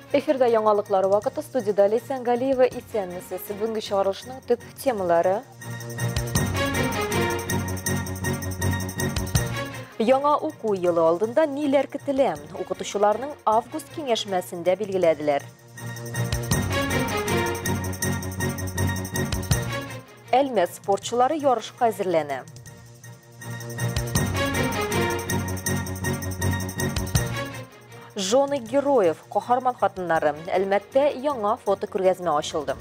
Эфирда яңалыклар вакыты, студияда Ләйсән Галиева. Исәнмесез. Бүгенге чыгарылышның төп темалары. Яңа уку елы алдында ниләр көтелә? Укытучыларның август киңәшмәсендә билгеләделәр. Әлмәт спортчылары ярышка әзерләнә. Жены героев, каһарман хатыннары. Әлмәттә яңа фото күргәзмә ачылды.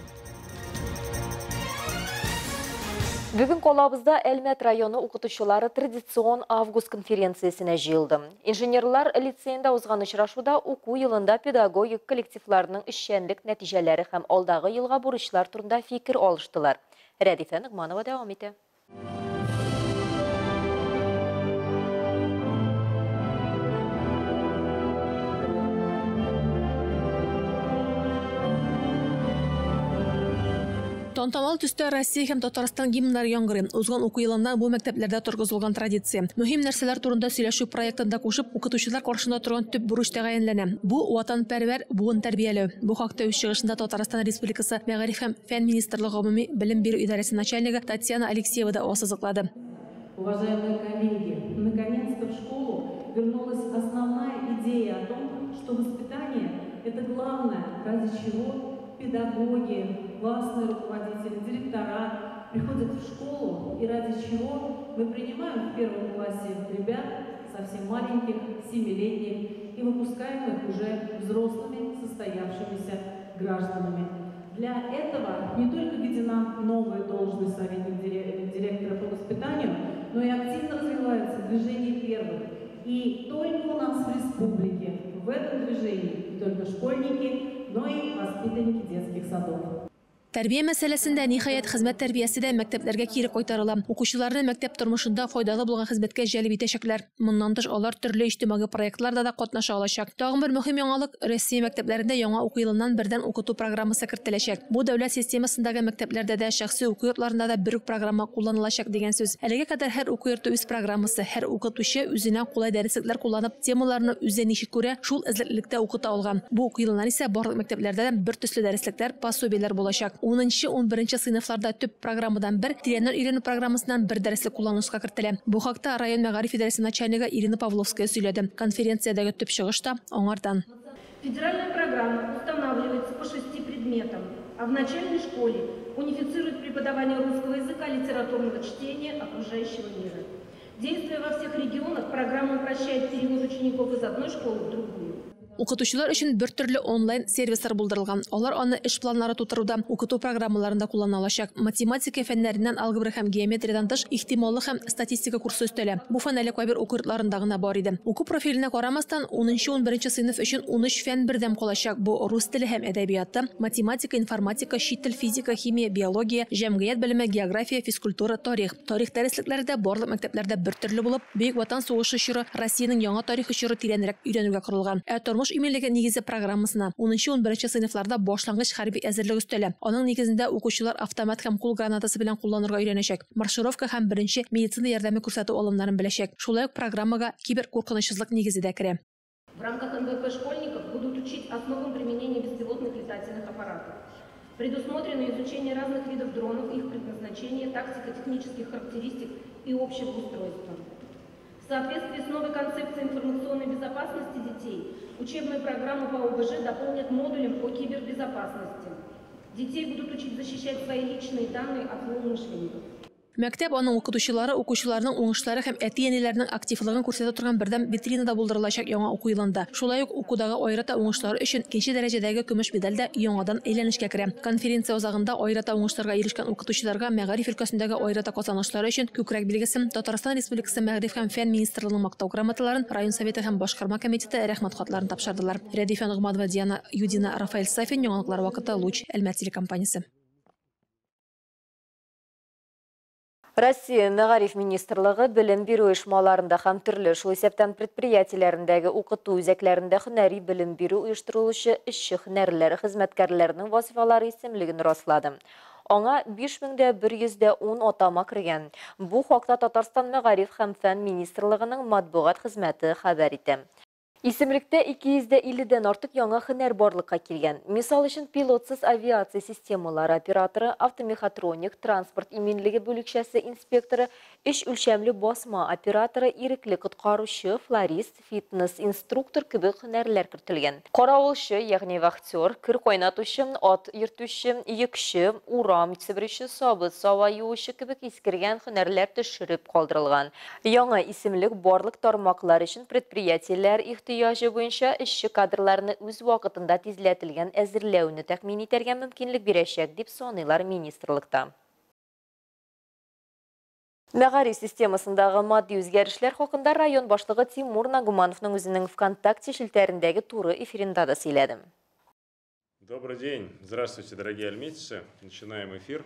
Бүген калабызда Әлмәт районы укытучылары традицион август конференциясенә җыелды. Инженерлар лицеенда узган очрашуда уку елында педагогик коллективларның эшчәнлек нәтиҗәләре һәм алдагы елга бурычлар турында фикер алыштылар. Рәдифә Ногманова дәвам итә. Тантаналы төстә Россия һәм Татарстан гимннары яңгырый. Узган уку елыннан бу мәктәпләрдә торгызылган традиция. Мөһим нәрсәләр турында сөйләшү проектында кушып, укытучылар каршында торган төп бурыч тәгаенләнә. Бу ватанпәрвәр буын тәрбияләү. Бу хакта үз чыгышында Татарстан Республикасы Мәгариф һәм фән министрлыгы гомуми белем бирү идарәсе начальнигы Татьяна Алексеева да ассызыклады. Уважаемые коллеги, наконец-то в школу вернулась основная идея о том, что воспитание – это главное, ради чего педагоги, классные руководители, директора приходят в школу и ради чего мы принимаем в первом классе ребят, совсем маленьких, 7-летних, и выпускаем их уже взрослыми, состоявшимися гражданами. Для этого не только введена новая должность советник директора по воспитанию, но и активно развивается движение первых. И только у нас в республике в этом движении не только школьники, но и воспитанники детских садов. Тәрбия мәсьәләсендә ниһаять хезмәт тәрбиясе дә мәктәпләргә кире кайтарыла. Укучыларны мәктәп тормышында файдалы булган хезмәткә җәлеп итәчәкләр. Моннан тыш алар төрле иҗтимагый проектларда да катнаша алачак. Тагын бер мөһим яңалык: Россия мәктәпләрендә яңа уку елыннан бердәм укыту программасы кертеләчәк. Бу дәүләт системасындагы мәктәпләрдә дә, шәхси уку йортларында да бер үк программа кулланылачак дигән сүз. Әлегә кадәр һәр уку йорты үз программасы, һәр укытучы үзенә кулай дәреслекләр кулланып, темаларны үзе ничек күрә, шул эзлеклелектә укыта алган. Бу уку елыннан исә барлык мәктәпләрдә дә бер төсле дәреслекләр, пособиеләр булачак. 10-11 сыйныфларда төп программадан бер, тирәннән өйрәнү программасыннан бер дәреслек кулланылышка кертелә. Бу хакта район мәгариф идарәсе начальнигы Ирина Павловская сөйләде. Конференциядәге төп чыгыш та аңардан. Федеральная программа устанавливается по 6 предметам, а в начальной школе унифицирует преподавание русского языка, литературного чтения, окружающего мира. Действуя во всех регионах, программа упрощает перевод учеников из одной школы в другую. Укытучылар өчен бер төрле онлайн сервислар булдырылган. Алар аны эш планнары тутыруда, укыту программаларында куллана алачак. Математика фәннәреннән алгебра һәм геометриядән тыш ихтималлык һәм статистика курсы өстәлә. Бу фән әле кайбер уку йортларында гына бар иде. Уку профиленә карамастан, 10-11 сыйныф өчен 13 фән бердәм калачак. Бу рус теле һәм әдәбияты, математика, информатика, чит тел, физика, химия, биология, җәмгыять белеме, география, физкультура, тарих. Тарих дәреслекләре дә барлык мәктәпләрдә бер төрле булып, Бөек Ватан сугышы чоры, Россиянең яңа тарихы чоры тирәнрәк өйрәнүгә корылган. Ә тормыш иминлеге нигезе программасына 10-11 сыйныфларда башлангыч хәрби әзерлек өстәлә. Аның нигезендә укучылар автомат һәм кул гранатасы белән кулланырга өйрәнәчәк, маршировка һәм беренче медицина ярдәме күрсәтү алымнарын беләчәк. Шулай ук программага киберкуркынычсызлык нигезе дә керә. В рамках НВП школьников будут учить основам применения беспилотных летательных аппаратов. Предусмотрено изучение разных видов дронов, их предназначение, тактико-технических характеристик и общего устройства. В соответствии с новой концепцией информационной безопасности детей, учебную программу по ОБЖ дополнят модулем по кибербезопасности. Детей будут учить защищать свои личные данные от злоумышленников. Мәктәп, аның укытучылары, укучыларның уңышлары һәм әти-әниләрнең активлыгын күрсәтә торган бердәм витрина да булдырылачак яңа уку елында. Шулай ук укудагы аерата уңышлары өчен икенче дәрәҗәдәге көмеш медаль дә яңадан әйләнешкә керә. Конференция азагында аерата уңышларга ирешкән укытучыларга мәгариф өлкәсендәге аерата казанышлары өчен күкрәк билгесе, Татарстан Республикасы Мәгариф һәм фән министрлыгының мактау грамоталарын, район советы һәм башкарма комитеты рәхмәт хатларын тапшырдылар. Рәдифә Ногманова, Диана Юдина, Рафаэль Сафин, Яңалыклар вакыты, Луч, Әлмәт телекомпаниясе. Россия Мәгариф министрлыгы белем бирү оешмаларында һәм төрле шул исәптән предприятиеләрендәге укыту үзәкләрендә һөнәри белем бирү оештырылучы эшче һөнәрләре хезмәткәрләренең вазифалары исемлеген раслады. Аңа 5110 атама кергән. Бу хакта Татарстан Мәгариф һәм фән министрлыгының матбугат хезмәте хәбәр итә. Исемлектә 250-дән артык яңа һөнәр барлыкка килгән. Мисал өчен, пилотсыз авиация системалары операторы, автомехатроник, транспорт иминлеге бүлекчәсе инспекторы, өч үлчәмле басма операторы, ирекле коткаручы, флорист, фитнес-инструктор кебек һөнәрләр кертелгән. Каравылчы, ягъни вахтер, кер кайнатучы, ат йөртүче, йөкче, урам себерүче, савыт-саба юучы кебек искергән һөнәрләр төшереп калдырылган. Яңа исемлек барлык тармаклар өчен предприятиеләр ихтыяҗы буенча эшче кадрларны үз вакытында тизләтелгән әзерләүне тәэмин итәргә мөмкинлек бирәчәк, дип саныйлар министрлыкта. Мәгариф системасындагы матди үзгәрешләр хакында район башлыгы Тимур Нагумановның үзенең ВКонтакте челтәрендәге туры эфирында да сөйләде. Добрый день. Здравствуйте, дорогие альметьевцы. Начинаем эфир.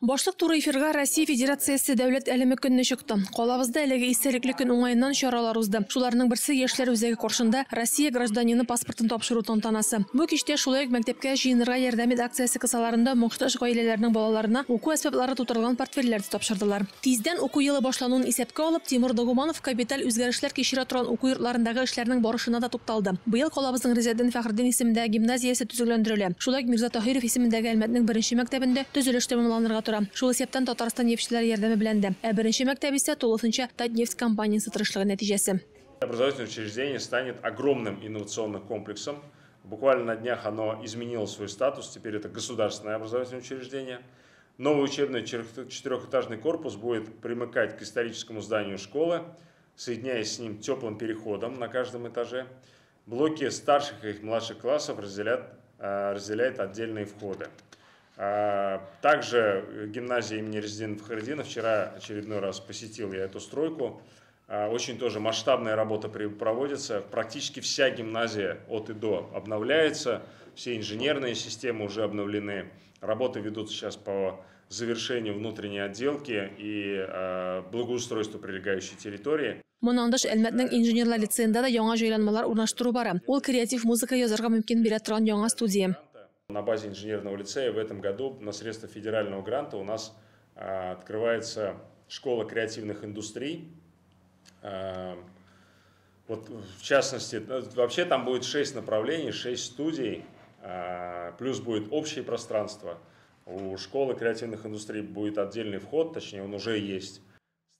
Башлык туры эфирга Россия Федерациясе дәүләт әлеме көнне чыкты. Калабызда әлеге истәлекле көн уңаеннан чаралар узды. Шуларның берсе яшьләр үзәге каршында Россия гражданины паспортын тапшыру тантанасы. Бу кичтә шулай ук мәктәпкә җыенырга ярдәм ит акциясе кысаларында мохтаҗ гаиләләрнең балаларына уку әсбаплары тутырылган портфельләр тапшырдылар. Тиздән уку елы башлануын исәпкә алып, Тимур Нагуманов капиталь үзгәрешләр кичерә торган уку йортларындагы эшләрнең барышына да тукталды. Быел калабызның Ризәддин Фәхретдин исемендәге гимназиясе төзекләндерелә. Шулай ук Мирза Таһиров исемендәге Әлмәтнең беренче мәктәбендә төзелеш тәмамланырга тора. Шул исәптән Татарстан нефтьчеләре ярдәме белән дә. Ә беренче мәктәп исә тулысынча Татнефть компаниясе тырышлыгы нәтиҗәсе. Образовательное учреждение станет огромным инновационным комплексом. Буквально на днях оно изменило свой статус. Теперь это государственное образовательное учреждение. Новый учебный четырехэтажный корпус будет примыкать к историческому зданию школы, соединяясь с ним теплым переходом на каждом этаже. Блоки старших и младших классов разделяют отдельные входы. Также гимназия имени Ризетдина Фахретдина, вчера очередной раз посетил я эту стройку. Очень тоже масштабная работа проводится. Практически вся гимназия от и до обновляется. Все инженерные системы уже обновлены. Работы ведутся сейчас по завершению внутренней отделки и благоустройству прилегающей территории. Моннан тыш, Әлмәтнең инженерлар лицеенда да яңа җайланмалар урнаштыру бара. Ул креатив музыка язарга мөмкин бирә торган яңа студия. На базе инженерного лицея в этом году на средства федерального гранта у нас открывается школа креативных индустрий. Вот, в частности, вообще там будет 6 направлений, 6 студий, плюс будет общее пространство. У школы креативных индустрий будет отдельный вход, точнее он уже есть.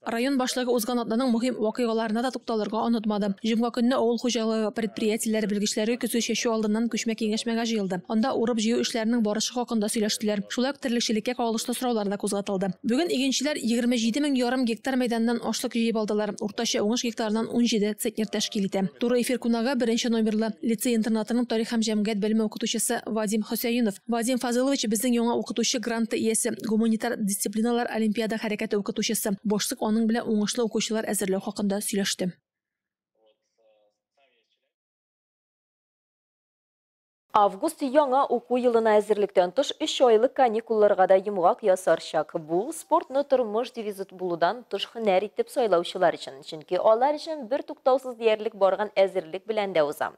Район башлыгы узган атнаның мөһим вакыйгаларына да тукталырга онытмады. Җомга көнне авыл хуҗалыгы предприятиеләре белгечләре көзге чәчү алдыннан күчмә киңәшмәгә җыелды. Анда урып-җыю эшләренең барышы хакында сөйләштеләр. Шулай ук терлекчелеккә кагылышлы сораулар да кузгатылды. Бүген игенчеләр 27,5 гектар мәйданнан ашлык җыеп алдылар. Уртача уңыш гектарыннан 17 центнер тәшкил итә. Туры эфир кунагы беренче номерлы лицей интернатының тарих һәм җәмгыять белеме укытучысы Вадим Хөсәенов. Вадим Фазылович безнең яңа укытучы гранты иясе, гуманитар дисциплиналар олимпиада хәрәкәте укытучысы. Башлык аның белән уңышлы укучылар әзерләү хакында сөйләште. Август яңа уку елына әзерлектән тыш 3 айлык каникулларга да йомгак ясар чак. Бу спортны тормыш девизы булудан тыш һөнәр итеп сайлаучылар өчен, чөнки алар өчен бер туктаусыз диярлек барган әзерлек белән дә уза.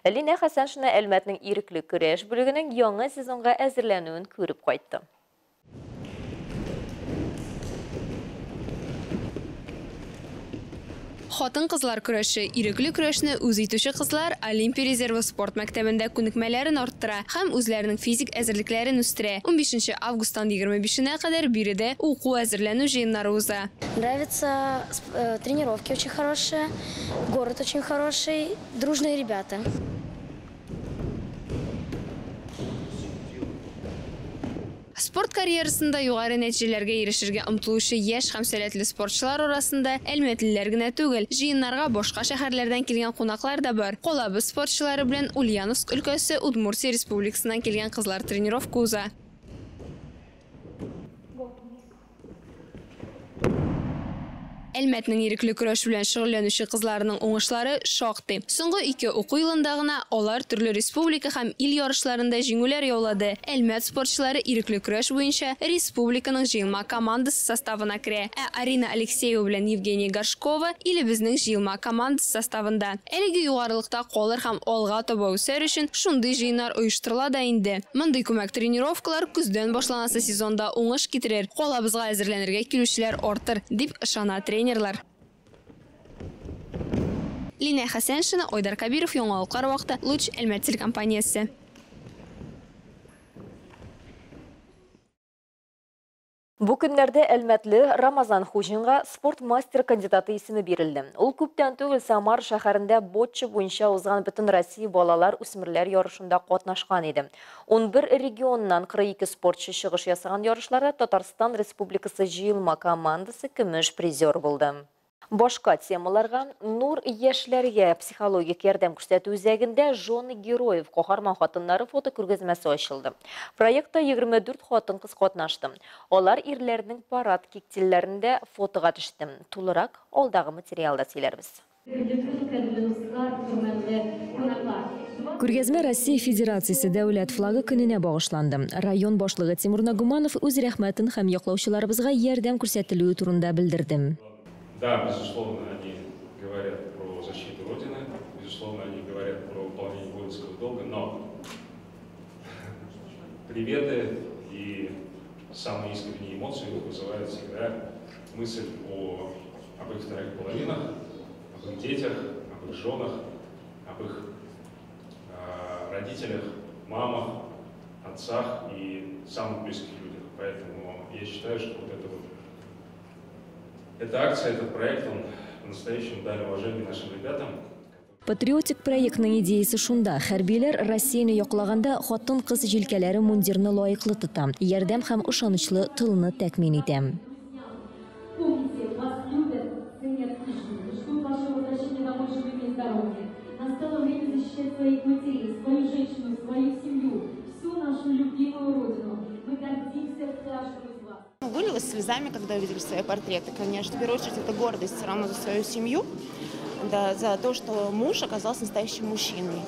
Лина Хәсәншина Әлмәтнең ирекле көрәш бүлегенең яңа сезонга әзерләнүен күреп кайтты. Хатын-кызлар көрәше, ирекле көрәшне үз итүче кызлар Олимпия резервы спорт мәктәбендә күнекмәләрен арттыра һәм үзләренең физик әзерлекләрен үстерә. 15 августтан 25-нә кадәр биредә уку әзерләнү җыеннары уза. Нравится, тренировки очень хорошие, город очень хороший, дружные ребята. Спорт карьерасында югары нәтиҗәләргә ирешергә омтылучы яшь һәм сәләтле спортчылар арасында әлмәтлеләр генә түгел, җыеннарга башка шәһәрләрдән килгән кунаклар да бар. Калабыз спортчылары белән Ульяновск өлкәсе Удмуртия Республикасыннан килгән кызлар тренировка уза. Әлмәтнең ирекле көрәш белән шөгыльләнүче кызларының уңышлары шактый. Соңгы 2 уку елында гына алар төрле республика һәм ил ярышларында җиңүләр яулады. Әлмәт спортчылары ирекле көрәш буенча республиканың җыелма командасы составына керә. Ә Арина Алексеева белән Евгения Горшкова илебезнең җыелма командасы составында. Әлеге югарылыкта калыр һәм алга таба үсәр өчен шундый җыеннар оештырыла да инде. Мондый күмәк тренировкалар көздән башланасы сезонда уңыш китерер. Калабызга әзерләнергә килүчеләр артыр, дип ышана тренерлар. Лина Хәсәншина, Айдар Кабиров, Яңалыклар вакыты, Луч, Әлмәт телекомпаниясе. Бу көннәрдә Әлмәтле Рамазан Хуҗинга спорт мастер кандидаты исеме бирелде. Ул күптән түгел Самар шәһәрендә ботча буенча узган бөтен Россия балалар үсмерләр ярышында катнашкан иде. 11 регионнан 42 спортчы чыгыш ясаган ярышларда Татарстан Республикасы җыелма командасы көмеш призер булды. Башка темаларга Нур яшьләргә психологик ярдәм күрсәтү үзәгендә Жены героев каһарман хатыннары фотокүргәзмәсе ачылды. Проектта 24 хатын-кыз катнашты. Алар ирләрнең парад киктелләрендә фотога төште. Тулырак алдагы материалда сөйләрбез. Күргәзмә Россия Федерациясе дәүләт флагы көненә багышланды. Район башлыгы Тимур Нагуманов үз рәхмәтен һәм яклаучыларыбызга ярдәм күрсәтелүе турында белдерде. Да, безусловно, они говорят про защиту Родины, безусловно, они говорят про выполнение воинского долга, но приветы и самые искренние эмоции вызывают всегда мысль об их вторых половинах, об их детях, об их женах, об их родителях, мамах, отцах и самых близких людях. Поэтому я считаю, что вот это вот эта акция, этот проект, он по-настоящему дали уважение нашим ребятам. Патриотик проектның идеясы шунда: хәрбиләр Россияне яклаганда хатын-кыз җилкәләре мундирны лаеклы тота, ярдәм һәм ышанычлы тылны тәэмин итә. Помните, вас любят, ценят и ждут. Ждут вашего возвращения домой живыми и здоровыми. Настало время защищать своих матерей, свою женщину, свою семью, всю нашу любимую родину. Мы гордимся каждым из вас. Вылилась слезами, когда увидели свои портреты, конечно. В первую очередь, это гордость все равно за свою семью, да, за то, что муж оказался настоящим мужчиной.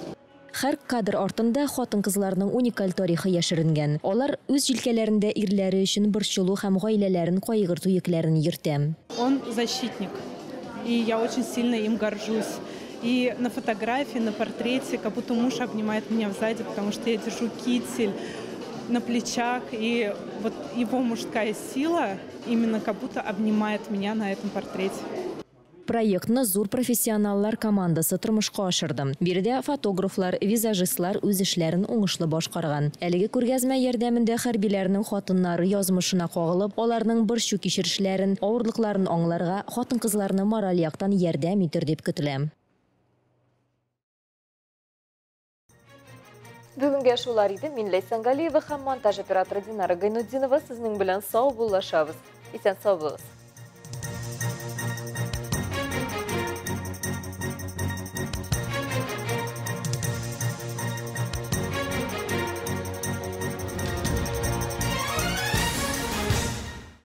Һәр кадр артында хатын-кызларның уникаль тарихы яшеренгән. Алар үз җилкәләрендә ирләре өчен борчылу һәм гаиләләрен кайгырту йөкләрен йөртә. Он защитник, и я очень сильно им горжусь. И на фотографии, на портрете, как будто муж обнимает меня сзади, потому что я держу китель на плечах, и вот его мужская сила именно как будто обнимает меня на этом портрете. Проектны зур профессионаллар командасы тормышка ашырды. Биредә фотографлар, визажистлар үз эшләрен уңышлы башкарган. Әлеге күргәзмә ярдәмендә хәрбиләрнең хатыннары язмышына кагылып, аларның борчу кичерешләрен, авырлыкларын аңларга, хатын-кызларны мораль яктан ярдәм итер дип көтелә. Бүгенгә шулар иде. Мин Ләйсән Галиева һәм монтаж операторы Динара Гайнутдинова сезнең белән саубуллашабыз. Исән сау булыгыз.